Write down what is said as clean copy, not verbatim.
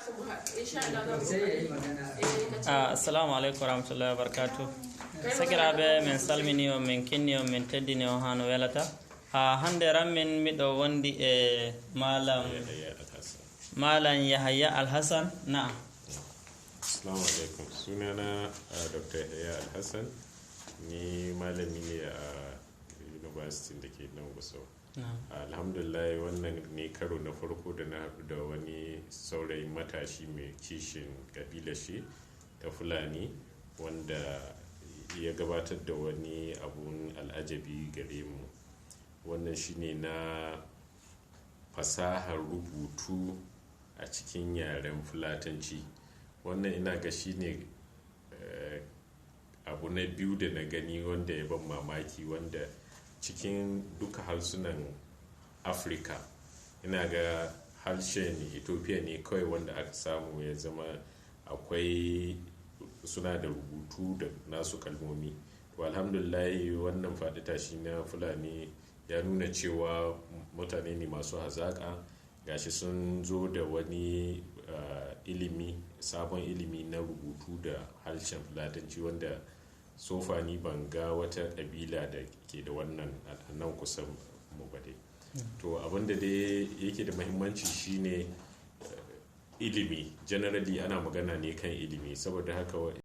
Insha Allah za mu Sai ya yi magana. Eh, ka ce. Assalamu aleykum warahmatullahi wabarakatuh. Sakiraɓe, min salmini on, min kinni on, min teddini on ha no welata. Ha hande ran min miɗo wondi e malam Yahaya Alhasan. Na'am. Assalamu alaikum. Sunana Dr. Yahaya Alhassan. Ni malami ne a university da ke nan Gusau. Na'am. Alhamdulillah, wannan ne karo na farko da na haɗu da wani saurayin matashi mai kishin ƙabilar shi ta Fulani, wanda ya gabatar da wani abun al'ajabi gare mu. Wannan shine na fasahar rubutu a cikin yaren Fulatanci. Wannan ina ga shine abu na biyu da na gani wanda ya ban mamaki, wanda cikin duka harsunan Afirka ina ga harshen Ethiopia ne kawai wanda aka samu ya zama akwai suna da rubutu da nasu kalmomi. To, alhamdulillahi, wannan faɗi tashi na Fulani ya nuna cewa mutane ne masu hazaƙa. Gashi sun zo da wani ilimi, sabon ilimi na rubutu da harshen Fulatanci, wanda so far ni ban ga wata ƙabila da ke da wannan a nan kusa mu ba dai. To, abinda dai yake da mahimmanci shine ilimi. Generally ana magana ne kan ilimi, saboda haka